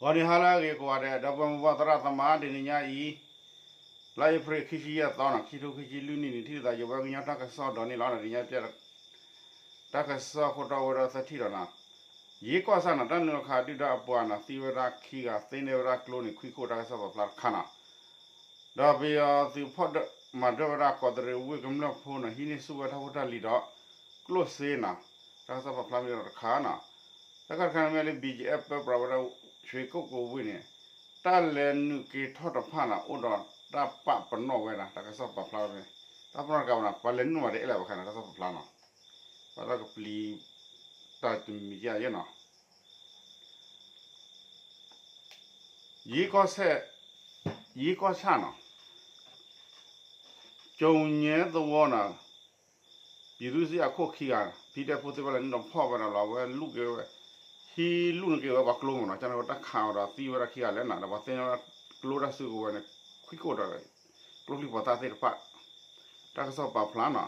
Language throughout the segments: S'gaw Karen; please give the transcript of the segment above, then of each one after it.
ဂီၤနံၤဟါလၢအဂ့ၤကိးဂၤဒဲး ဒီပုၢ်ဝဲၢ်မိၢ်ပၢ်သရၣ်သမါ တနံၤညါအံၤ လါအ့ဖြ့ၣ်ခံဆံယဲၢ်သီနီၤ ခံထိခံဆံလွံၢ်နံၣ်န့ၣ် ထံၣ်လိာ်သးယဝဲကညီတၢ်ကစီၣ်ဒီးန့ၣ်လီၤ. တနံၤညါပျဲ တၢ်ကစီၣ်ခိၣ်တီဝဲဒၣ်သၢထံၣ်ဒီးနီၤ, ယ့ကီၢ်ဆၣ်နီၤ တၢ်နုာ်လီၤခးဒုၣ်ဒါအပှၤနီၤ သံဝဲဒၣ်ခံဂၤ သ့န့ၢ်ဝဲဒၣ်ကျိန့ၣ် ခွံခိၣ် တၢ်ကစီၣ်ပာ်ဖျါတခါနီၤ. ဒီးပယီၤသုးဖီၣ်မၤဒၢၣ်ဝဲဒၣ်ကီးတရံးဝ့ၢ်ကမျၢၢ်ဖိနီၤ ဟံးန့ၢ်ဆူၣ်ဝဲတၢ်ဖိတၢ်လံၤဒီး ကျိၣ်စ့နီၤ တၢ်ကစီၣ်ပာ်ဖျါမ့ၢ်ဒီးတခါနီၤ. တၢ်ခါတခါန့ၣ်မ့ၢ်လၢ ဘီၣ်ကၠ့အၣ် ပၢပြးဝဲဒၣ် ရွှေကုက္ကိုဝ့ၢ်န့ၣ် တၢ်လဲၤနုာ်က့ၤထီၣ်တဖၣ်နီၤ အိၣ်ဒီးတၢ်ပာ်ပနီၣ်ဝဲဒၣ် တၢ်ကစီၣ်ပာ်ဖျါဝဲန့ၣ် တၢ်ပနီၣ်တကးဘၣ်နီၤ ပှၤလဲၤနုာ်မးတအဲၣ်လၢၤဘၣ်ခါန့ၣ် တၢ်ကစီၣ်ပာ်ဖျါနီၤ ပှၤတၢ်ကပျံၤ တၢ်တမံၤယဲၢ်နီၤ ယ့ကီၢ်ဆၣ်, ယ့ကီၢ်ဆၣ်နီၤ, ကၠိၤညဲသဝီနီၤ, ပြည်သူ့စစ်အခိၣ်ခံဂၤ ဖံဒဲဖိသ့ၣ်တဖၣ်လဲၤနုာ်လီၤဖီၣ်ဝဲဒၣ်လီၤ အဝဲလူၢ်က့ၤဝဲ, ဟံးလူၢ်န့ၢ်က့ၤဝဲပှၤကျိမ့ၢ်နီၤ, ကန့ၣ်ဝဲတၢ်ခးအီၤဒီးသံဝဲဒၣ်ခံဂၤလဲၣ်နီၤ, ဒီးပှၤသ့ၣ်ညါကျိတၢ်စုကဝဲၤန့ၣ် ခွံခိၣ်ဒီး ကျိချံပှၤသၣ်သ့ၣ်တဖၣ် တၢ်ကစီၣ်ပာ်ဖျါနီၤ,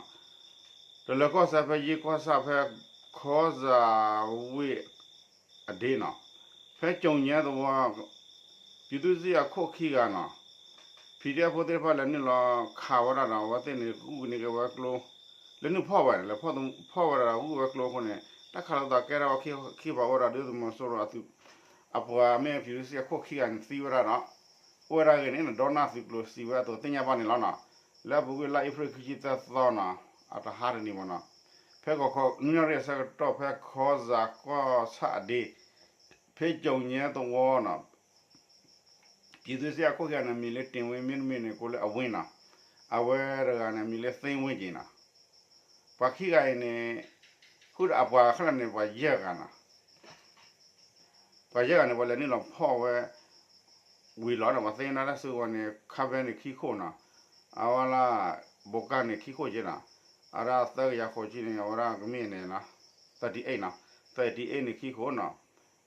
တလၢၤကီၢ်စဲၣ်ဖဲယ့ကီၢ်ဆၣ်ဖဲ ခီစၣ်ဝ့ၢ် အဒ့နီၤ, ဖဲကၠိၤညဲသဝီ ပြည်သူ့စစ်အခိၣ်ခံဂၤနီၤ, ဖံဒဲဖိသ့ၣ်တဖၣ် လဲၤနုာ်လီၤခးဝဲဒၣ်ဒီး အဝဲသ့ၣ်န့ၣ် ဂုာ်န့ၢ်က့ၤဝဲကျိ, လဲၤနုာ်ဖီၣ်ဝဲန့ၣ် လဲၤဖီၣ်ဝဲဒၣ်ဒီးဂုာ်ဝဲကျိအဃိန့ၣ် တၢ်ခးလိာ်သးကဲထီၣ်ဝဲခံဘၣ်အိၣ်ဝဲဒၣ် ဒုးသုးမီၤစိရိၤအသုး, အပှၤမ့ၢ် ပြည်သူ့စစ်အခိၣ်ခံဂၤန့ၣ် သံဝဲဒၣ်ဒီး အိၣ်ဝဲဒၣ်ဂ့ၤန့ၣ် ဒီနၢ်သုးကျိၤစံးဝဲအသိးသ့ၣ်ညါဘၣ်န့ၣ်လီၤနီၤ, လၢအပူၤကွံာ်လါအ့ဖြ့ၣ်ခံဆံသၢသီနီၤ, အတဟါတနံၤမ့ၢ်နီၤ, ဖဲဂီၤခီနွံနၣ်ရံၣ်အဆၢကတီၢ် ဖဲခီစၣ်ကီၢ်ဆၣ်အဒ့, ဖဲကၠိၤညဲသဝီနီၤ ပြည်သူ့စစ်အခိၣ်ခံဂၤန့ၣ် မံၤလၢ တင်ဝင်း မ့တမ့ၢ်န့ၣ် ကိးလၢအဝ့ၢ်နီၤ, အဝဲတဂၤန့ၣ် မံၤလၢ သ့ဝ့ၢ်က့ၤနီၤ, ပှၤခံဂၤအံၤန့ၣ် ဃုာ်ဒီးအပှၤခဲလၢာ်န့ၣ် ပှၤယဲၢ်ဂၤနီၤ, ပှၤယဲၢ်ဂၤန့ၣ် ပှၤလဲၤနုာ်လီၤဖီၣ်ဝဲ ဝံၤလီၤန့ၣ် ပှၤသ့ၣ်ညါတၢ်စုကဝဲၤန့ၣ် ခါဘဲန့ၣ်ခံခိၣ်နီၤ, အဝဲဒၣ် ဘိးကၣ်န့ၣ်ခံခိၣ်က့နီၤ, အဝဲဒၣ်သၢကယၤဃိးဆံန့ၣ် အဝဲဒၣ်ကမ့ၢ်န့ၣ်နီၤ, thirty eightနီၤ, thirty eightန့ၣ်ခံခိၣ်နီၤ,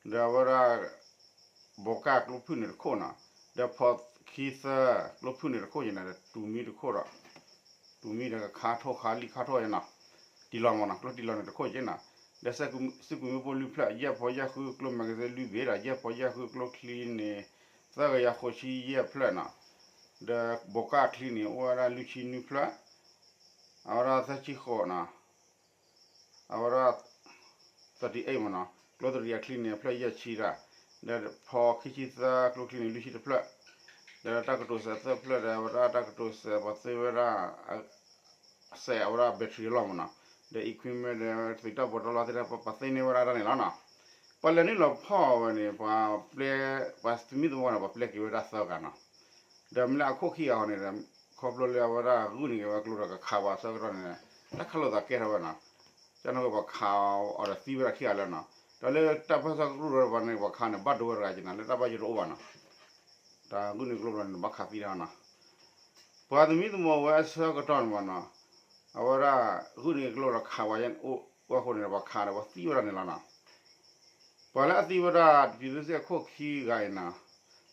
ဒီးအဝဲဒၣ် ဘိးကၣ်ကျိဖုၣ်န့ၣ်တခိၣ်နီၤ, ဒီးဖီခံသၢကျိဖုၣ်န့ၣ်တခိၣ်က့နီၤ, ဒီးတူၢ်မံတခိၣ်ဒီး တူၢ်မံဒီးကခါထိၣ်ခါလံၣ်ခါထိၣ်နီၤ, တံၢ်လီၤမ့ၢ်နီၤ, ကျိတံၢ်လီၤန့ၣ်တခိၣ်က့နီၤ, ဒီးစဲးကုမံပှိၢ်လွံၢ်ဖျၢၣ်, ယဲၢ်ဖီယဲၢ်ဃုကျိ magazine လွံၢ်ဘ့ၣ်ဒီး ယဲၢ်ဖီယဲၢ်ဃုကျိချံန့ၣ် သၢကယၤဃိးဆံယဲၢ်ဖျၢၣ်နီၤ, ဒီးဘိးကၣ်ချံန့ၣ် အိၣ်ဝဲဒၣ်လွံၢ်ဆံနွံဖျၢၣ်, အဝဲဒၣ်သၢဆံဃိးနီၤ အဝဲဒၣ် thirty eightမ့ၢ်နီၤ, ကျိတရံးအချံန့ၣ် အဖျၢၣ်ယဲၢ်ဆံဒၣ်, ဒီးဖီခံဆံသၢကျိချံန့ၣ် လွံၢ်ဆံတဖျၢၣ်, ဒီးတၢ်ကတိၤစဲးသၢဖျၢၣ်ဒီး အဝဲဒၣ်တၢ်ကတိၤစဲး ပှၤသ့ဝဲဒၣ် စဲးအဝဲဒၣ် battery အလီၢ်မ့ၢ်နီၤ, ဒီး equipment ဒီး သုးတၢ်ပီးတၢ်လီသ့ၣ်တဖၣ် ပှၤသ့န့ၢ်ဝဲဒၣ်တၢ်န့ၣ်လီၤနီၤ, ပှၤလဲၤနုာ်လီၤဖီၣ်ဝဲန့ၣ် ပှၤပျဲ, ပှၤသမံသမိးန့ၣ် ပှၤပျဲက့ၤဝဲဒၣ်သၢဂၤနီၤ, ဒီးမ့ၢ်လၢအခိၣ်ခံဂၤဃီန့ၣ်ဒီး ခီဖျိလၢအဝဲဒၣ်ဂုာ်န့ၢ်က့ၤဝဲကျိဒီးကခးပှၤအဆၢကတီၢ်န့ၣ် တၢ်ခးလိာ်သးကဲထီၣ်ဝဲနီၤ, ကန့ၣ်ဝဲပှၤခးအီၤဒီးသံဝဲဒၣ်ခံဂၤလၢနီၤ, ဒီးလၢတၢ်ပၢဆှၢကရူၢ်ဒီးပှၤန့ၣ် ပှၤခးန့ၣ် ဘၣ်ဒိဝဲတဂၤက့နီၤ, လၢတၢ်ဘၣ်ယိၣ်တအိၣ်ဘၣ်နီၤ, တၢ်ဂုာ်န့ၢ်ကျိဘျီန့ၣ် ဘၣ်ခးသံတၢ်နီၤ, ပှၤသမံသမိးဝဲအဆၢကတီၢ်န့ၣ်မ့ၢ်နီၤ, အဝဲဒၣ်ဂုာ်န့ၢ်ကျိဒီးခးပှၤအိၣ်အဃိန့ၣ် ပှၤခးဒီးပှၤသံဝဲဒၣ်န့ၣ်လီၤနီၤ, ပှၤလၢအသံဝဲဒၣ် ပြည်သူ့စစ်အခိၣ်ခံဂၤအံၤနီၤ,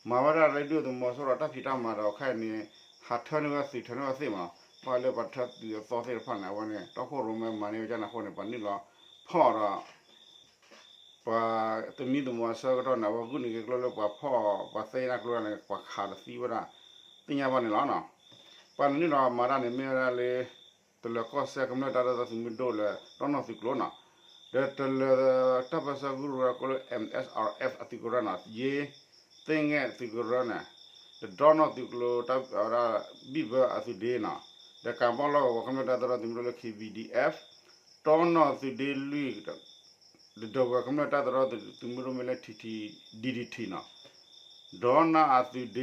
မၤဝဲဒၣ်လၢဒုၣ်ဒါသုးမီၤစိရိၤတၢ်ဖံးတၢ်မၤဒီးခဲအံၤန့ၣ် ဟးထၢန့ၢ်ဝဲသုးထၢန့ၢ်ဝဲသ့ၣ်မ့ၢ်နီၤ, ပှၤလၢပှၤထၢသုးအသီသ့ၣ်တဖၣ်န့ၣ် အဝဲန့ၣ် တီခိၣ်ရိၣ်မဲမၤန့ၢ်ဝဲဒၣ်န့ၣ်အဃိန့ၣ် ပှၤနုာ်လီၤဖီၣ်ဒီး ပှၤသမံသမိးအဆၢကတီၢ်န့ၣ် အဝဲဂုာ်န့ၢ်က့ၤကျိလၢပှၤဖီၣ် ပှၤသ့န့ၢ်ကျိန့ၣ် ပှၤခးဒီးသံဝဲဒၣ် သ့ၣ်ညါဘၣ်န့ၣ်လီၤနီၤ, ပှၤနုာ်လီၤမၤတၢ်န့ၣ်မ့ၢ်ဝဲဒၣ်လၢ တလၢၤကီၢ်စဲၣ်ကမျၢၢ်တၢ်ဒီသဒၢသုးမုၢ်ဒိၣ်လၢ တီနီၢ်သုးကျိၤနီၤ, ဒီးတလၢၤတၢ်ပၢဆှၢကရူၢ်ဝဲဒၣ်ကိးလၢ M S R F အသုးကရၢနီၤ, ယ့သ့ၣ်ငဲၣ်သုးကရၢန့ၣ်, ဒီးတီနီၢ်သုးကျိၤ တၢ်ဝဲဒၣ် ဘံၣ်ဘၢအသုးဒ့နီၤ, ဒီးကးဘီလီၢ်ကဝီၤကမျၢၢ်တၢ်ဒီသဒၢသုးမုၢ်ဒိၣ်လၢ K B D F, တီနီၢ်သုးဒ့လွံၢ် ဒီးဒဝဲၢ်ကမျၢၢ်တၢ်သရီသုးမုၢ်ဒိၣ်မ့ၢ်လၢ ထံထံ ဒံထံထံနီၤ, ဒီးနီၢ်အသုးဒ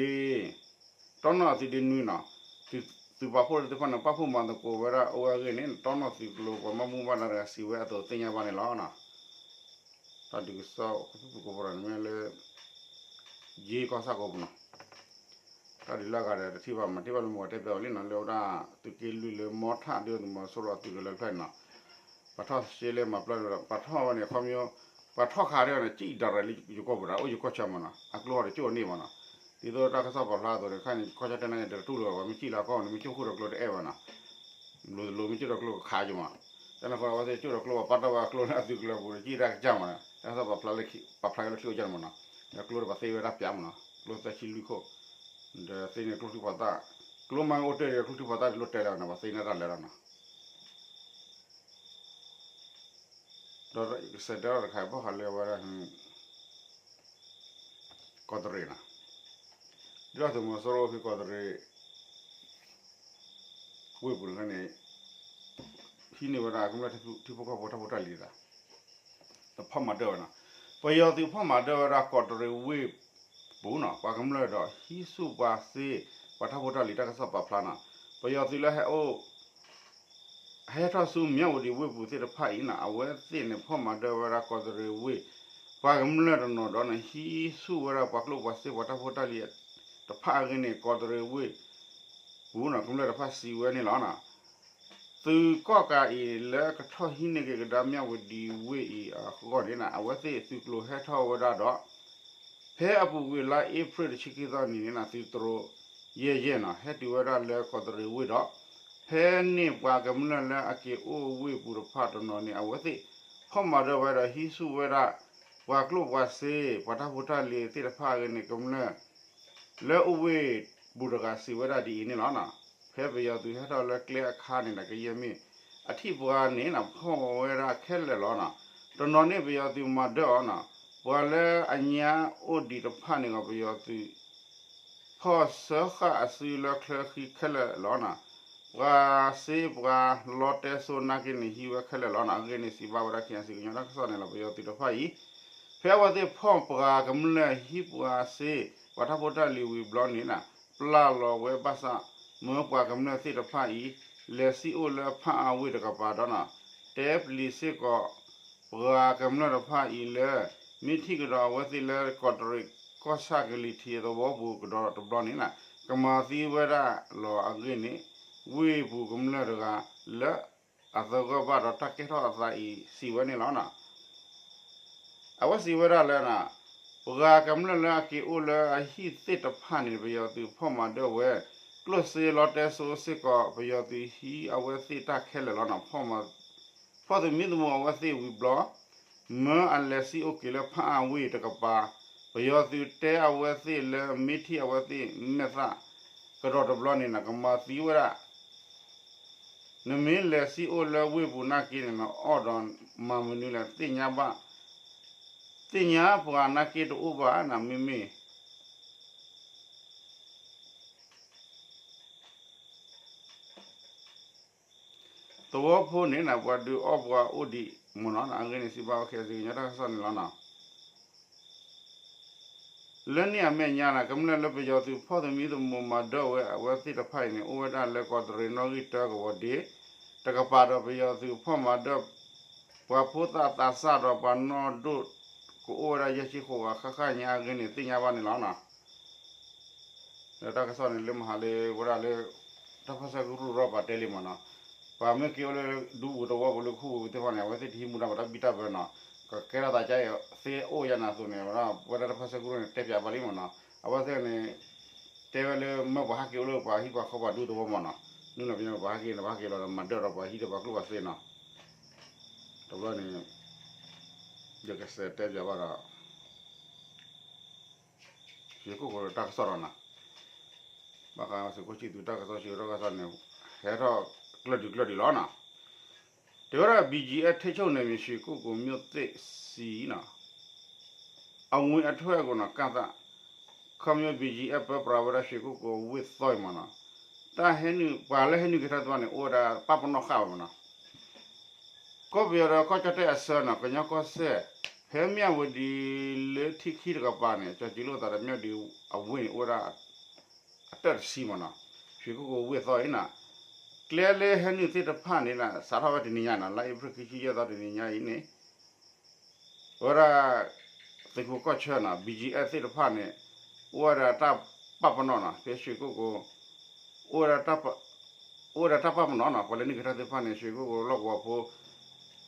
့, တီနီၢ်အသုးဒ့နွံနီၤ, သုးပာ်ဖှိၣ်သ့ၣ်တဖၣ်န့ၣ် ပာ်ဖှိၣ်မၤသကိးဝဲဒၣ်အိၣ်ဝဲအဂ့ၢ်န့ၣ် တီနီၢ်သုးကျိၤပှၤဘၣ်မူဘၣ်ဒါတဂၤစံးဝဲအသိးသ့ၣ်ညါဘၣ်န့ၣ်လီၤ. တၢ်ဒုးကစီၣ်ခိၣ်ဖှိၣ်ဖိကိးပူၤန့ၣ်မ့ၢ်လၢ ယ့ကီၢ်ဆၣ်ကိးပူၤနီၤ, တၢ်ဒုးလၢအဂၤဒီးတထံၣ်ဘၣ်မၤတ့ၢ်ဘၣ်လၢမုၢ်ဂီၤတဲဘၣ်ဝဲလံနီၤ, လၢဝဲဒၣ်သုးက့လွံၢ်လၢမီထၣ်ဒုးသုးမီၤစိရိၤအသုးကလၢၤတဖျၢၣ်န့ၣ်နီၤ, ပှၤထီၣ်ရှဲလဲမၤပျီဒီး ပှၤထီၣ်ဝဲန့ၣ် ခီမီ, ပှၤထီၣ်ခးဒ်န့ၣ် ကံၣ်ဒၣ်ရဲၣ်လၢယကီၢ်ပူၤဒီး အိၣ်ယကီၢ်ဆၢမ့ၢ်နီၤ, အကျိဟီၣ်တကၠိၣ်န့ၣ်မ့ၢ်နီၤ, ဒ်သိးတၢ်ကစီၣ်ပာ်ဖျါအသိးန့ၣ် ခါန့ၣ် ခီၣ်ဆၢတဲနါန့ၣ် တတူၢ်လိာ်ဝဲ မ့ၢ်ကံၣ်လၢအကီၢ်န့ၣ် မ့ၢ်ကၠိၣ်ခိၣ်ဒီးကျိတအဲၣ်ဘၣ်နီၤ, လိၤလိၤမ့ၢ်ကၠိၣ်ဒီးကျိကခးက့ၤမ့ၢ်, တၢ်န့ၣ်ဃိဝဲသ့ၣ်ကၠိၣ်ဒီးကျိပှၤပာ်တၢ်ဝဲအကျိလၢအသုးကလၢၤပူၤဒီး ကံၣ်တၢ်ကစၢ်မ့ၢ်နီၤ, တၢ်ကစီၣ်ပာ်ဖျါလၢခံအိၣ်ကၢ်န့ၣ်မ့ၢ်နီၤ ဒီးကျိတဘၣ်သ့ဝဲဒၣ်ပၠးမးနီၤ, ကျိသၢဆံလွံၢ်ခိၣ်, ဒီးသ့န့ၢ်ကျိချံဖီသၣ်, ကျိမ့ၢ်အိၣ်တ့ၢ်ဒီးကျိချံဖီသၣ်တလိၣ်တဲလၢၤနီၤ, ဘၣ်သ့န့ၢ်တၢ်လၢာ်လီၤနီၤ. ဒီးကစၢ်တဲထီၣ်တခါ ဘၣ်ဃးလၢဝဲဒၣ် ကီးတရံးနီၤ, ဒ်သိးသုးမီၤစိရိၤအိၣ်ဖဲကီးတရံး ဝ့ၢ်ပူၤန့ၣ် ဟံးန့ၢ်ဝဲဒၣ်ကမျၢၢ်ထံဖိကီၢ်ဖိတၢ်ဖိတၢ်လံၤသး တဖီၣ်မၤဒၢၣ်ဝဲနီၤ. ပယီၤသုးဖီၣ်မၤဒၢၣ်ဝဲဒၣ်ကီးတရံးဝ့ၢ်ပူၤနီၤ, ပှၤကမျၢၢ်ဒီးဟံးဆူၣ်ပှၤစ့ ပှၤတၢ်ဖိတၢ်လံၤတၢ်ကစီၣ်ပာ်ဖျါနီၤ. ပယီၤသုးလၢဟဲအိၣ် ဟဲထီၣ်ဆူမၠၣ်ဝတံၤဝ့ၢ်ပူၤသ့ၣ်တဖၣ်အံၤနီၤ, အဝဲသ့ၣ်န့ၣ် ဖီၣ်မၤဒၢၣ်ဝဲဒၣ်ကီးတရံးဝ့ၢ် ပှၤကမျၢၢ်တနီၤဒီးန့ၣ် ဟံးဆူၣ်ဝဲဒၣ်ပှၤကျိၣ်ပှၤစ့ပှၤတၢ်ဖိတၢ်လံၤတဖၣ်အဂ့ၢ်န့ၣ် ကီးတရံးဝ့ၢ်ပူၤနီၤ ကမျၢၢ်တဖၣ်စံးဝဲန့ၣ်လီၤ. သုးကီၣ်ကးအံၤလၢကထီၣ်ဟံးန့ၢ်က့ၤကဒါမၠၣ်ဝတံၤဝ့ၢ်အံၤအဂီၢ်န့ၣ်နီၤ အဝဲသ့ၣ်သုးကျိၤဟဲထီၣ်ဝဲဒၣ်ဒီး ဖဲအပူၤကွံာ်လါအ့ဖြ့ၣ်တဆံခံသီနံၤန့ၣ်နီၤ သုးတရိးယဲၢ်ယဲၢ်နီၤ ဟဲတုၤဝဲဒၣ်လၢကီးတရံးဝ့ၢ်ဒီး ဖဲန့ၣ်ပှၤကမျၢၢ်လၢအက့ၤအိၣ်ဝ့ၢ်ပူၤတဖၣ်တနီၤန့ၣ် အဝဲသ့ၣ်ဖီၣ်မၤဒၢၣ်ဝဲဒီးဟံးဆူၣ်ဝဲဒၣ် ပှၤကျိၣ်ပှၤစ့ ပှၤတၢ်ဖိတၢ်လံၤသ့ၣ်တဖၣ်အဂ့ၢ်န့ၣ် ကမျၢၢ် လၢအိၣ်ဝ့ၢ်ပူၤတဂၤစံးဝဲဒၣ်ဒ်အံၤန့ၣ်လီၤ. ဖဲပယီၤသုးဟဲထီၣ်လၢကျဲအခါန့ၣ်ဒီး ကယဲၢ်မ့ၢ်အထံၣ်ပှၤန့ၣ်နီၤ ဖီၣ်ဝဲဒၣ်ခဲလၢာ်လီၤနီၤ. တနီၤန့ၣ်ပယီၤသုးမၤဒၢၣ်အီၤနီၤ ပှၤလၢအညါအိၣ်ဒံးတဖၣ်န့ၣ်ဂီၢ် ပယီၤသုး ဖီၣ်စၢဃာ်အစုလၢချၢဃံခဲလၢာ်လီၤနီၤ. ပှၤစ့ပှၤလီတဲစိနာ်က့န့ၣ် ဟံးဝဲခဲလၢာ်လီၤနီၤ. အဂ့ၢ်န့ၣ် စံးဘၣ်ဝဲဒၣ် ခ့ၣ်အဲၣ်စံၣ် ကညီတၢ်ကစီၣ်န့ၣ်လီၤ. ပယီၤသုးတဖၣ်အံၤ ဖဲအဝဲသ့ၣ်ဖီၣ်ပှၤကမျၢၢ်ဟံးပှၤစ့ ပှၤတၢ်ဖိတၢ်လံၤဝံၤဘျီန့ၣ်နီၤ ပျၢ်လီၤဝဲဘၣ်ဆၣ် မၢပှၤကမျၢၢ်သ့ၣ်တဖၣ်အံၤ လဲၤစံၣ်အိၣ်လၢဖၣ်အါဝ့ၢ်တကပၤဒီးနီၤ တဲပျံၤစ့ၢ်ကီး ပှၤကမျၢၢ်တဖၣ်အံၤလၢ မ့ၢ်ထံၣ်ကဒီးအဝဲသ့ၣ်လၢကီးတရံးကီၢ်ဆၣ်ကလံၤထံးသဝီပူၤကဒီးတဘျီန့ၣ်နီၤ ကမၤသံဝဲဒၣ်လီၤအဂ့ၢ်န့ၣ် ဝ့ၢ်ပူၤကမျၢၢ်တဂၤလၢအသဂၢၢ်ဘၣ်ဒီးတၢ်ကဲထီၣ်အသးအံၤစံးဝဲန့ၣ်လီၤနီၤ. အဝဲစံးဝဲဒၣ်လၢ ပှၤကမျၢၢ်လၢအက့ၤအိၣ်လၢအဟံၣ်သ့ၣ်တဖၣ်န့ၣ် ပယီၤသုးဖီၣ်မၤဒၢၣ်ဝဲ ကျိၣ်စ့လီတဲစိစ့ၢ်ကီး ပယီၤသုးဟံးအဝဲသ့ၣ်တၢ်ခဲလၢာ်လီၤနီၤ. ဖီၣ်သမံသမိးအဝဲသ့ၣ်ဝံၤဘျီ မၢအလဲၤစံၣ်အိၣ်က့ၤလၢဖၣ်အါဝ့ၢ်တကပၤ ပယီၤသုးတဲအဝဲသ့ၣ်လၢမ့ၢ်ထံၣ်အဝဲသ့ၣ်မဲာ်သၣ်ကဒီးတဘျီန့ၣ်နီၤ ကမၤသံဝဲဒၣ် နမ့ၢ်လဲၤစံၣ်အိၣ်လၢဝ့ၢ်ပူၤနာ်က့န့ၣ်နီၤ အီၣ်ဒီးမၤမနုၤလဲၣ် သ့ၣ်ညါဘၣ် သ့ၣ်ညါပှၤနာ်က့တအိၣ်ဘၣ်နီၤ မ့မ့ၢ် သဝီဖိန့ၣ်နီၤ ပှၤဒုးအီၣ်ပှၤအိၣ်ဒံးမ့ၢ်နီၤ အဂ့ၢ်န့ၣ် စံးဘၣ်ဝဲ ခ့ၣ်အဲၣ်စံၣ် ကညီတၢ်ကစီၣ်န့ၣ်လီၤနီၤ. လၢန့ၣ်အမဲာ်ညါနီၤ ကမျၢၢ်လၢပယီၤသုးဖီၣ်သမံသမိးမၤဒၢၣ်ဝဲအဝဲသ့ၣ်တဖၣ်အံၤန့ၣ် အိၣ်ဝဲဒၣ်လၢကီးတရံးနီၣ်ဂံၢ်တၢကဝီၤဒ့ တကပၤဒီးပယီၤသုးဖီၣ်မၤဒၢၣ် ပှၤဖိသၣ်သးစၢ်ဒီးပှၤနီၢ်ဒိၣ်ကအိၣ်ဝဲဒၣ်ယဲၢ်ဆံဃိးဂၤဃၣ်ဃၣ်ညါအဂ့ၢ်န့ၣ် သ့ၣ်ညါဘၣ်န့ၣ်လီၤနီၤ. လၢတၢ်ကစီၣ်န့ၣ် လၢမဟါလၢဝဲဒၣ်လၢ တၢ်ဖီၣ်ဆၢကရူၢ်ရီၣ်ပာ်တဲလံမ့ၢ်နီၤ, ပှၤမ့ၢ်က့ၤအိၣ်လၢဒူပူၤသဝီပူၤလၢခူပူၤသ့ၣ်တဖၣ်န့ၣ် အဝဲသ့ၣ်တဟံးမူဒါဘၣ်တၢ်ဘံၣ်တၢ်ဘၢနီၤ, ကကဲထီၣ်သးကါအံၤသ့အိၣ်ယါနၤအသိးန့ၣ် ဝဲဒၣ်တၢ်ဖီၣ်ဆၢကရူၢ်န့ၣ် တဲပၠးဘၣ်လံမ့ၢ်နီၤ, အဝဲသ့ၣ်န့ၣ် တဲဝဲလၢမ့ၢ်ပှၤဟးက့ၤအိၣ်လၢပှၤဟံၣ်ပှၤဃီပှၤဒူသဝီမ့ၢ်နီၤ, နုာ်လီၤပညီပှၤဟးက့ၤန့ၣ် ပှၤဟးက့ၤလီၤဒီးမၤဒၢၣ်ဒီးပှၤဟံၣ်ဒီးပှၤကျိၣ်ပှၤစ့နီၤ, တဘျီန့ၣ် ယကစးတဲပၠးဘၣ်ဒီး ရွှေကုက္ကိုတၢ်ကစီၣ်ဒီးနီၤ, ဘၣ်ဃးသုးခိၣ်ဆံသူတၢ်ကစီၣ် ရွှေကုက္ကိုတၢ်ကစီၣ်န့ၣ် ဟဲထီၣ်ကျၢၢ်ဒုးကျၢၢ်ဒုးလီၤနီၤ, တဲဝဲဒၣ် ဘီၣ်ကၠံၣ်အဲၣ် ထိန်းချုပ်နယ်မြေ ရွှေကုက္ကိုမြို့သစ်ဆီနီၤ, အဝင်အထွက်ကိုနီၤ ကန့်သတ်, ခီဖျိ ဘီၣ်ကၠံၣ်အဲၣ် ပၢပြးဝဲဒၣ် ရွှေကုက္ကိုဝ့ၢ်သီအံၤမ့ၢ်နီၤ, တၢ်ဟဲနုာ် ပှၤလၢဟဲနုာ်က့ၤထီၣ်သ့ၣ်တဖၣ်န့ၣ် အိၣ်ဝဲဒၣ်ပၢ်ပနီၣ်ဃာ်ဝဲမ့ၢ်နီၤ ကီၢ်ပယီၤဒီးကီၢ်ကၠီၣ်တဲၣ်အဆၢနီၤ ကညီကီၢ်စဲၣ်, ဖဲမၠၣ်ဝတံၤလၢထံခံတကပၤန့ၣ် ကၠီၤကံလိာ်သးဒီးမၠၣ်ဝတံၤအဝ့ၢ်န့ၣ် အိၣ်ဝဲဒၣ် အတၢၢ်တဆံမ့ၢ်နီၤ, ရွှေကုက္ကိုဝ့ၢ်သီအံၤနီၤ, ကျဲလၢဟဲနုာ်သ့ၣ်တဖၣ်န့ၣ် စးထီၣ်ဝဲတနံၤညါနီၤ လါအ့ဖြ့ၣ်ခံဆံယဲၢ်သီတနံၤညါအံၤန့ၣ် အဝဲဒၣ် သုးခိးကီၢ်ဆၢနီၤ ဘီၣ်ကၠံၣ်အဲၣ် သ့ၣ်တဖၣ်န့ၣ် အိၣ်ဝဲဒၣ်တၢ်ပၢ်ပနီၣ်နီၤ ဖဲရွှေကုက္ကို အိၣ်ဝဲဒၣ်တၢ်ပၢ်ပနီၣ်နီၤ ပှၤလၢနုာ်က့ၤထီၣ်သ့ၣ်တဖၣ်န့ၣ် ရွှေကုက္ကိုလီၢ်ကဝီၤဖိ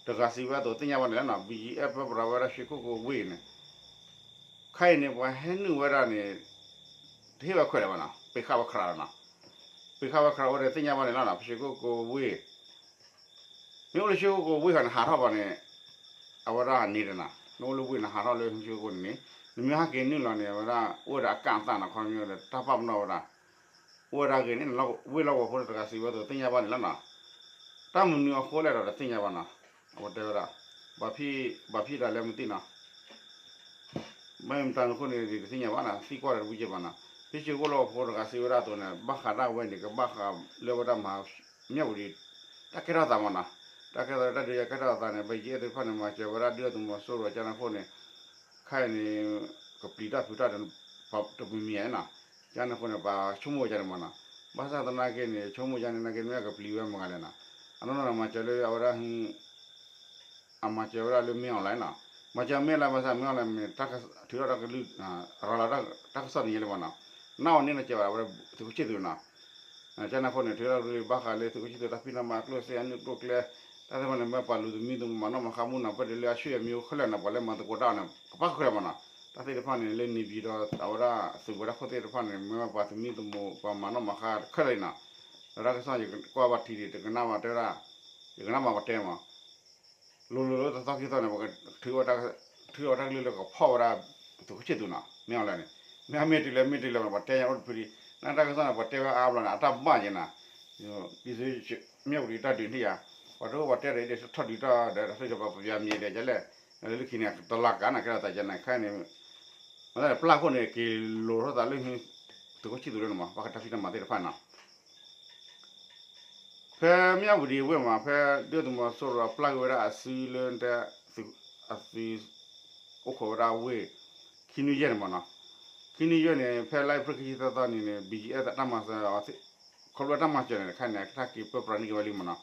တဂၤစံးဝဲအသိးသ့ၣ်ညါဘၣ်န့ၣ်လီၤနီၤ ဘီၣ်ကၠံၣ်အဲၣ် ပၢပြးဝဲဒၣ် ရွှေကုက္ကိုဝ့ၢ်န့ၣ် ခဲအံၤန့ၣ် ပှၤဟဲနုာ်ဝဲဒၣ်န့ၣ် တဟ့ၣ်ဝဲခွဲးလၢၤဘၣ်နီၤ ပ့ၤဃာ်ဝဲခရးလီၤနီၤ, ပ့ၤဃာ်ဝဲခရးဝဲဒီးသ့ၣ်ညါဘၣ်န့ၣ်လီၤနီၤ ရွှေကုက္ကိုဝ့ၢ် မ့ၢ်အိၣ်လၢရွှေကုက္ကိုဝ့ၢ်ဃီန့ၣ် ဟးထီၣ်ဘၣ်န့ၣ် အဝဲဒၣ်န့ၣ်တနီၤ နအိၣ်လၢဝ့ၢ်န့ၣ် ဟးထီၣ်လၢရွှေကုက္ကိုန့ၣ်န့ၣ် နမ့ၢ်ဟဲက့ၤနုာ်လီၤန့ၣ် အဝဲဒၣ် အိၣ်ဝဲဒၣ်အကၣ်အသးနီၤ ခီပညီဒီး တၢ်ပာ်ပနီၣ်ဝဲဒၣ် အိၣ်ဝဲဒၣ်ဂ့ၤန့ၣ် ဝ့ၢ်လီၢ်ကဝီၤဖိတဂၤစံးဝဲအသိးသ့ၣ်ညါဘၣ်န့ၣ်လီၤနီၤ. တၢ်မနုၤအဃိလဲၣ်ဒီးတသ့ၣ်ညါဘၣ်နီၤ. အဝဲတဲဝဲဒၣ် ဘၣ်ဖံး ဘၣ်ဖံးတၢ်လဲၣ်မသ့ၣ်နီၤ မ့ၢ်မတၤနဃိန့ၣ် တသ့ၣ်ညါဘၣ်နီၤ သံကွၢ်ဒီးတဝံၤက့ၤဘၣ်နီၤ. ဖဲဆံးဝ့ၢ်လီၢ်ကဝီၤဖိတဂၤစံးဝဲဒၣ်အသိးန့ၣ် ဘၣ်ဃးဒၣ်ဝဲန့ၣ် ကဘၣ်ဃးလၢဝဲဒၣ်မၤ မၠၣ်ဝတံၤ တၢ်ကဲထီၣ်သးမးနီၤ. တၢ်ကဲထီၣ်သး တၢ်ဒုးယၤကဲထီၣ်သးန့ၣ် ဘၣ်ယဲၢ်သ့ၣ်တဖၣ်န့ၣ် မၤစၢၤဝဲဒၣ်ဒုၣ်ဒါသုးမီၤစိရိၤကန့ၣ်အဃိန့ၣ် ခဲအံၤန့ၣ် ကပျံၤတၢ်ဖုးတၢ်ဒီး တမံၤမံၤဧါနီၤ. ကန့ၣ်အဃိန့ၣ် ပှၤဆိကမိၣ်ဝဲဒၣ်န့ၣ်မးနီၤ. ဘၣ်ဆၣ်သနာ်က့န့ၣ် ဆိကမိၣ်ယါန့ၣ် သနာ်က့မ့ၢ်ကပျံၤဝဲမတၤလဲၣ်နီၤ. အနီၢ်နီၢ်န့ၣ် မၤစၢၤလၢအဝဲဒၣ် အမၤစၢၤဝဲဒၣ်လၢမ့ၢ်အီၣ်လဲၣ်နီၤ. မၤစၢၤမ့ၢ်အီၣ်လဲၣ်ဘၣ်ဆၣ် မ့ၢ်အီၣ်လဲၣ်န့ၣ် ထုးထီၣ်တၢ်ကလုၢ် ရၤလီၤတၢ်ကစီၣ်န့ၣ်ယဲလၢမးနီၤ. နၢ်အီၤန့ၣ်နစဲးဘၣ်အဝဲဒၣ်သုးခိၣ်ဆံၣ်သူးနီၤ. ကန့ၣ်အဃိန့ၣ် ထုးထီၣ်တၢ်ကလုၢ်ဘၣ်ဃးလၢသုးခိၣ်ဆံၣ်သူးတၢ်ဖံးတၢ်မၤအကျိၣ်အစ့အနုၢ်ကျိၣ်ကျဲ တၢ်သ့ၣ်တဖၣ်န့ၣ် မ့ၢ်ပှၤလူၤသမံသမိးမၤနီၣ်မၤဃါမူနီၤ ပၢၢ်ဒုးလၢအဆူၣ်အမံၤအိၣ်ခဲလၢာ်နီၤ ပှၤလၢမၤသကိးတၢ်အီၤန့ၣ် ကပၣ်ဃုာ်လၢၤမးနီၤ. တၢ်သ့ၣ်တဖၣ်န့ၣ် လၢန့ၣ်ပၠံၤဒီး အဝဲဒၣ်သုးဝဲဒၣ်ခိၣ်သ့ၣ်တဖၣ်န့ၣ် မ့ၢ်ပှၤသမံသမိး ပှၤမၤနီၣ်မၤဃါခဲလၢာ်လံနီၤ. ဒီးတၢ်ကစီၣ်ယကွၢ်ဘၣ်ထံးဒံး တကနၣ်ဘၣ်တဲဝဲဒၣ် ယကနၣ်ဘၣ်ပှၤတဲမး လိၤလိၤလၢတသီခံသီန့ၣ် ပကထုးအီၤတၢ်ကလုၢ်လၢကဖီၣ်ဝဲဒၣ် သုးခိၣ်ဆံၣ်သူးနီၤ မ့ၢ်အီၤလဲၣ်န့ၣ် မ့ၢ်မ့ၢ်တုၤလဲၣ်မ့ၢ်တုၤလဲၣ် ပှၤတဲညါအိၣ်တဖုဒံး နတၢ်ကစီၣ်န့ၣ် ပှၤတဲဝဲအါဘျီန့ၣ် အတၢ်ဘၣ်ယဲနီၤ ဒ်သိး မ့ၢ်ပဒုးတၢ်ဒုးန့ၣ်ယါ ပှၤတအိၣ်ပှၤတဲဒီး ဒ်ထီၣ်ဒုးတၢ်ဒီး တၢ်သ့ၣ်တဖၣ်ပပျၢ်မံၤဒီးယလဲၣ် လၢခံန့ၣ် တလးကၤန့ၣ် ကဲထီၣ်သးယဲန့ၣ် ခဲအံၤန့ၣ် မ့ၢ်ပျၢ်ခိၣ်န့ၣ် က့ၤလိၤထီၣ်သးလၢ သုးခိၣ်ဆံၣ်သူးလၢန့ၣ်မး ဘၣ်ဃးတၢ်ဖံးတၢ်မၤသ့ၣ်တဖၣ်နီၤ ဖဲမၠၣ်ဝတံၤဝ့ၢ်မး ဖဲဒုၣ်ဒါသုးမီၤစိရိၤပျၢ်ကွံာ်ဝဲဒၣ်အစုလၢ အသုး အိၣ်ခိးဝဲဒၣ်ဝ့ၢ် ခံနွံယဲၢ်န့ၣ်မးနီၤ ခံနွံယဲၢ်န့ၣ် ဖဲလါအ့ဖြ့ၣ်ခံဆံသၢသီန့ၣ်န့ၣ် BGF တၢ်မၤစၢၤ ခီဖျိတၢ်မၤစၢၤန့ၣ် ခဲအံၤန့ၣ် တၢ်က့ၤပၢပြးန့ၢ်က့ၤဝဲလံမးနီၤ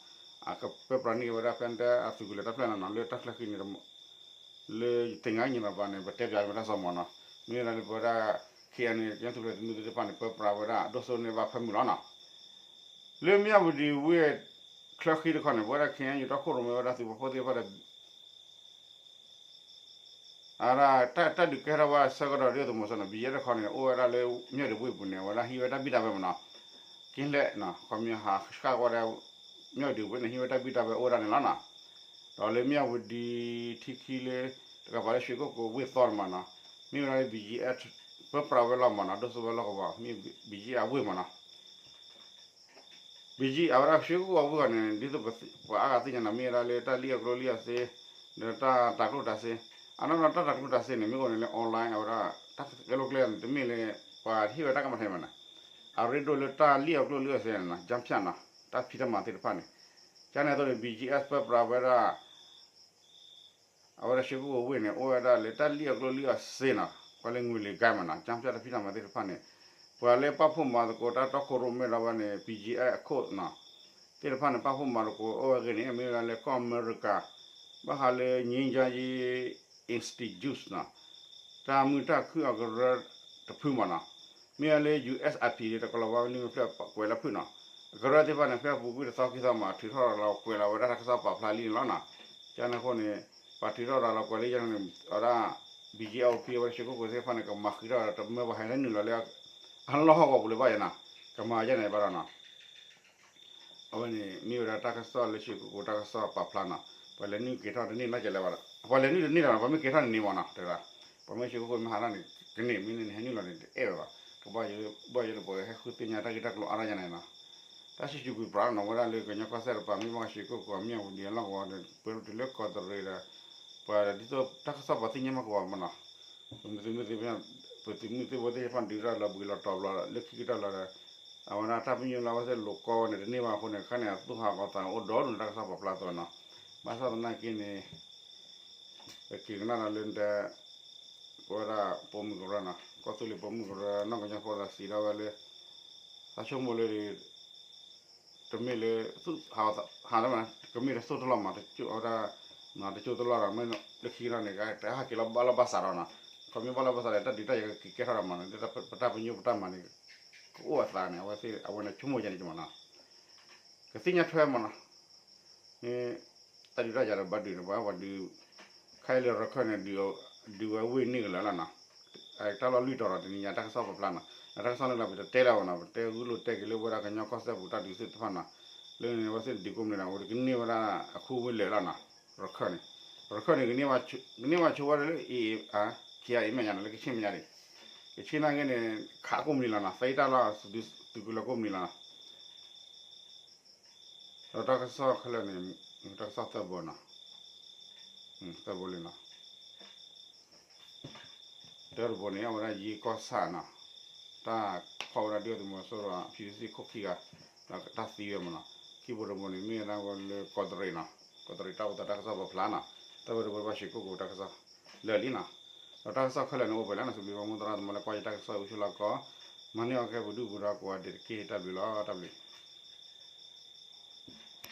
အကပၢပြးန့ၢ်က့ၤဝဲဒၣ်ဖဲန့ၣ် အသုးကလၢၤတၢ်ဖျၢၣ်န့ၣ်နီၤ လၢတၢ်ချၢဃံန့ၣ် လၢသ့ၣ်ညါကညီၤဘၣ်န့ၣ် ပတဲပၠးလၢပတၢ်စိမိၤနီၤ မ့ၢ်ဝဲဒၣ်လၢပဝဲဒၣ် ခဲအံၤန့ၣ် ကညီသူၣ်ဖျဲးသုးမုၢ်သ့ၣ်တဖၣ်န့ၣ် ပၢပြးဝဲဒၣ် ဒိၣ်စိန့ၢ်ဘၣ်ဖၢမုၢ်လီၤနီၤ လၢမၠၣ်ဝတံၤဝ့ၢ် ချၢဃံတခီန့ၣ် ပဝဲဒၣ် ခဲအံၤ ယူၤထီၣ်ခိၣ်ရိၣ်မဲဝဲဒၣ်သုးပာ်ဖှိၣ်သ့ၣ်တဖၣ်ဒီး အဝဲဒၣ် တၢ်ဒုးကဲထီၣ်ဝဲဆၢကတီၢ်ဒုၣ်ဒါသုးမီၤစိရိၤန့ၣ် BGF တခီန့ၣ် အိၣ်ဝဲဒၣ်လၢမၠၣ်ဝတံၤဝ့ၢ်ပူၤန့ၣ် အဝဲဒၣ်ဟံးဝဲတၢ်ဘံၣ်တၢ်ဘၢမးနီၤ က့လဲၣ်နီၤ ခီပညီဟးဆှၣ်ဝဲဒၣ် မၠၣ်ဝတံၤဝ့ၢ်န့ၣ် ဟံးဝဲတၢ်ဘံၣ်တၢ်ဘၢအိၣ်ဝဲဒၣ်န့ၣ်လီၤနီၤ ဒီးလၢမၠၣ်ဝတံၤထံခံလၢ တကပၤလၢရွှေကုက္ကိုဝ့ၢ်သီန့ၣ်မးနီၤ မ့ၢ်ဝဲဒၣ်လၢ BGF ပၢပြးဝဲလီၤမးနီၤ ဒိၣ်စိဝဲလီၢ်ကဝီၤ မ့ၢ် BGF အဝ့ၢ်မးနီၤ BGF အဝဲဒၣ်ရွှေကုက္ကိုဝ့ၢ်န့ၣ် ဒ်သိးပှၤအါဂၤသ့ၣ်ညါနီၤ မ့ၢ်ဝဲဒၣ်လၢတၢ်လံၣ်အီၣ်ကျိၣ်လံၣ်အီၣ်စ့ ဒီးတၢ်တၤကျိၣ်တၤစ့ အနီၢ်နီၢ်တၢ်တၤကျိၣ်တၤစ့န့ၣ် မ့ၢ်အိၣ်န့ၣ်လၢ online အဝဲဒၣ် တၢ်ကဲလိာ်ကျဲန့ၣ် တမ့ၢ်လၢ ပှၤဟ့ၣ်ဝဲတၢ်ကမၣ်ထဲမးနီၤ အရ့ဒိၣ်လၢတၢ်လံၣ်အီၣ်ကျိၣ်လံၣ်အီၣ်စ့န့ၣ်နီၤ ကၠၢဖၠၣ်နီၤ တၢ်ဖံးတၢ်မၤသ့ၣ်တဖၣ်န့ၣ် ကန့ၣ်အသိးန့ၣ် BGF ပၢပြးဝဲဒၣ် အဝဲဒၣ်ရွှေကုက္ကိုဝ့ၢ်န့ၣ် အိၣ်ဝဲဒၣ်လၢတၢ်လံၣ်အီၣ်ကျိၣ်လံၣ်အီၣ်စ့နီၤ ကွၢ်လၢငွေလိမ်ဂိုဏ်းမးနီၤ ကၠၢဖၠၣ်တၢ်ဖံးတၢ်မၤသ့ၣ်တဖၣ်န့ၣ် ပှၤလၢပာ်ဖှိၣ်မၤသကိးတၢ်တီခိၣ်ရိၣ်မဲဒီးဝဲန့ၣ် BGF အခိၣ်နီၤ သ့ၣ်တဖၣ်န့ၣ် ပာ်ဖှိၣ်မၤသကိးအိၣ်ဝဲဂ့ၤန့ၣ် မ့ၢ်ဝဲဒၣ်လၢကီၢ် America ဘၣ်ဃးလၢ ငြိမ်းချမ်းရေး Institute နီၤ တၢ်မုာ်တၢ်ခုၣ်အကရၢတဖုမးနီၤ မ့ၢ်ဝဲလၢ USIP တကလီၤဝါနုၢ်ဖျၢၣ်ကွဲးလီၤဖုၣ်နီၤ အကရၢသ့ၣ်တဖၣ်န့ၣ် ဖဲအပူၤကွံာ်တသီခံသီမး ထုးထီၣ်လီၤကွဲးလီၤဝဲဒၣ်တၢ်ကစီၣ်ပာ်ဖျါလံန့ၣ်လီၤနီၤ ကန့ၣ်အဃိန့ၣ် ပှၤထုးထီၣ်ရၤလီၤကွဲးလံယဲန့ၣ် အဝဲဒၣ် BGF အဝဲဒၣ်ရွှေကုက္ကိုသ့ၣ်တဖၣ်န့ၣ် ကမၤဃံးထီၣ်ဒီးတမၢပှၤဟဲလၢနုာ်လီၤလၢ အလီၢ်ဟီၣ်ကဝီၤပူၤလၢၤဘၣ်ယဲနီၤ ကမၤယဲန့ၣ်ဘၣ်ဒီးနီၤ အဝဲန့ၣ် မ့ၢ်ဝဲဒၣ်တၢ်ကစီၣ်လၢရွှေကုက္ကိုတၢ်ကစီၣ်ပာ်ဖျါနီၤ ပှၤလဲၤနုာ်က့ၤထီၣ်တန့ၢ်နီတစဲးလၢၤဘၣ်ဒီး ပှၤလဲၤနုာ်တန့ၢ်လၢၤနီၤ ပှၤမ့ၢ်က့ၤထီၣ်န့ၣ်န့ၣ်မးနီၤ တဲဒၣ် ပှၤမ့ၢ်ရွှေကုက္ကိုမ့ၢ်ဟးထီၣ်န့ၣ် ကန့ၢ်မ့ၢ်န့ၣ် ဟဲနုာ်လီၤန့ၣ် တအဲၣ်ဝဲဘၣ် ကဘၣ်ယိၣ်လၢပှၤဟဲဃုသ့ၣ်ညါတၢ်ဂ့ၢ်တၢ်ကျိၤအါထီၣ်ယဲန့ၣ်နီၤ တၢ်စံးစူၤကွံာ်ပြးနီၤ ဝဲဒၣ်လၢကညီကီၢ်စဲၣ်တပၤ မ့ၢ်ဘၣ်ရွှေကုက္ကို မၠၣ်ဝတံၤအလီၢ်ကဝီၤဒီး ပတုၤလၢကီးတရံးဒီး ပှၤဒ်သိးတၢ်ကစီၣ်ပှၤသ့ၣ်ညါမးကဝီၤမးနီၤ ပသုးမုၢ်သံၣ်ဘိသ့ၣ်တဖၣ်ဒုးတၢ်လီၤဘှံးလီၤတီၤဘျီ လၢခံကတၢၢ်လီၤဒီး အဝဲဒၣ်တၢ်ပညိၣ်လၢအဝဲသ့ၣ်လိာ်ကွီဝဲန့ၣ် တန့ၢ်ဘၣ်အဃိန့ၣ် ခဲန့ၣ် အသူၣ်ဟးဂီၤသးအိၣ်ဒီဒူၣ်န့ၣ် တၢ်ကစီၣ်ပာ်ဖျါအသိးနီၤ ဘၣ်ဆၣ်သနာ်က့န့ၣ် ပက့ၤကနၣ်ဒီးလၢ ပဝဲဒၣ်ပိာ်မုၣ်ကရၢနီၤ ကီၢ်သူလ့ၤပိာ်မုၣ်ကရၢ နီၢ်ကညီဖိဒီးစံးထီၣ်ဝဲလၢ သးဆိကမိၣ်လၢ တမ့ၢ်လၢ ဟးလၢ ကမ့ၢ်တစိၢ်တလီၢ်မး အဝဲဒၣ် တစိၢ်တလီၢ်ဒီး မ့ၢ်လၢခံကတၢၢ်န့ၣ် တဟဲက့ၤလီၤဘၣ်လီၢ်ဘၣ်စးဒီးနီၤ ခီမ့ၢ်ဘၣ်လီၢ်ဘၣ်စးဒီး တၢ်ဒုးတၢ်ယၤကက့ၤကဲထီၣ်ဒီးမးနီၤ ပတၢ်ပညိၣ်ပတၢ်မၤန့ၣ် ကအိၣ်အသးန့ၣ် အဝဲသ့ၣ် အဝဲန့ၣ်ဆိကမိၣ်ယဲန့ၣ်မးနီၤ ကသ့ၣ်ညါထွဲမးနီၤ မ့ၢ် တၢ်ဒုးတၢ်ယၤဒီးဘၣ်ဒုးန့ၣ် ပှၤပှၤဒုး ခဲအံၤလၢရခၢၣ်န့ၣ် ဒုးဝဲဝ့ၢ်န့ၢ်ကလၢာ်လီၤနီၤ တၢ်လီၢ်လွံၢ်တီၤဒီးတနံၤညါတၢ်ကစီၣ်ပာ်ဖျါနီၤ တၢ်ကစီၣ်လၢကျါပတတဲလၢၤဘၣ်နီၤ ပတဲဂုၢ်လိာ်တဲာ်က့ၤလၢပဝဲဒၣ်ကညီကီၢ်စဲၣ်ပူၤတၢ်ဒုးသ့ၣ်တဖၣ်နီၤ လၢန့ၣ် အဝဲသ့ၣ်ဒုးကိးမုၢ်နံၤဒီး အဝဲကန့ၢ်ဝဲဒၣ်အခူဝ့ၢ်လၢာ်လီၤနီၤ ရခၢၣ်န့ၣ် ရခၢၣ်န့ၣ် ကန့ၢ်ဘၣ်ဆိဝဲဒၣ်လၢ အ့ၣ်အ့ၣ် ကဲအံၤမဲာ်ညါနီၤ လၢကဆ့မဲာ်ညါဒံး, ကဆ့နာ်က့န့ၣ် ခးကိးမုၢ်နံၤလီၤနီၤ သဲတၢ်လီၢ်သုးကလၢၤကိးမုၢ်နံၤလီၤနီၤ, ဒီးတၢ်ကစီၣ်ခဲလၢာ်န့ၣ် တၢ်ကစီၣ်သၢဘိနီၤ, သၢဘိလံနီၤ တၢတဘိန့ၣ် အဝဲဒၣ်ယ့ကီၢ်ဆၣ်နီၤ, တၢ်ဖီၣ်ဝဲဒၣ်ဒုၣ်ဒါသုးမီၤစိရိၤ ဖံသ့ၣ်ခိၣ်ခံဂၤ, ဒီးတၢ်သံဝဲမးနီၤ, ခံဘိတဘိန့ၣ် မ့ၢ်ဝဲဒၣ်ဝဲလၢကီးတရံးနီၤ, ကီးတရံးတၢ်အိၣ်သးတၢ်ကစီၣ်ပာ်ဖျါနီၤ, တၢ်ဝဲတဘိဘၣ်ဆှံကိၣ်ကိၣ်တၢ်ကစီၣ်လၢာ်လံနီၤ, ဒီးတၢ်ကစီၣ်ခဲလၢာ်န့ၣ်အိၣ်ပှဲၤလံနီၤ, စံးဘျုးဘၣ်မိၢ်သရၣ်သမါလၢကွၢ်ယတၢ်ကစီၣ်အံၤဆူလီၢ်ကီး, မၤန့ၢ်အီၤကဲပဒုၣ်ပဒါကိးဂၤဒဲးတက့ၢ် တၢ်ဘျုးလီၤ တၢ်ဘျုး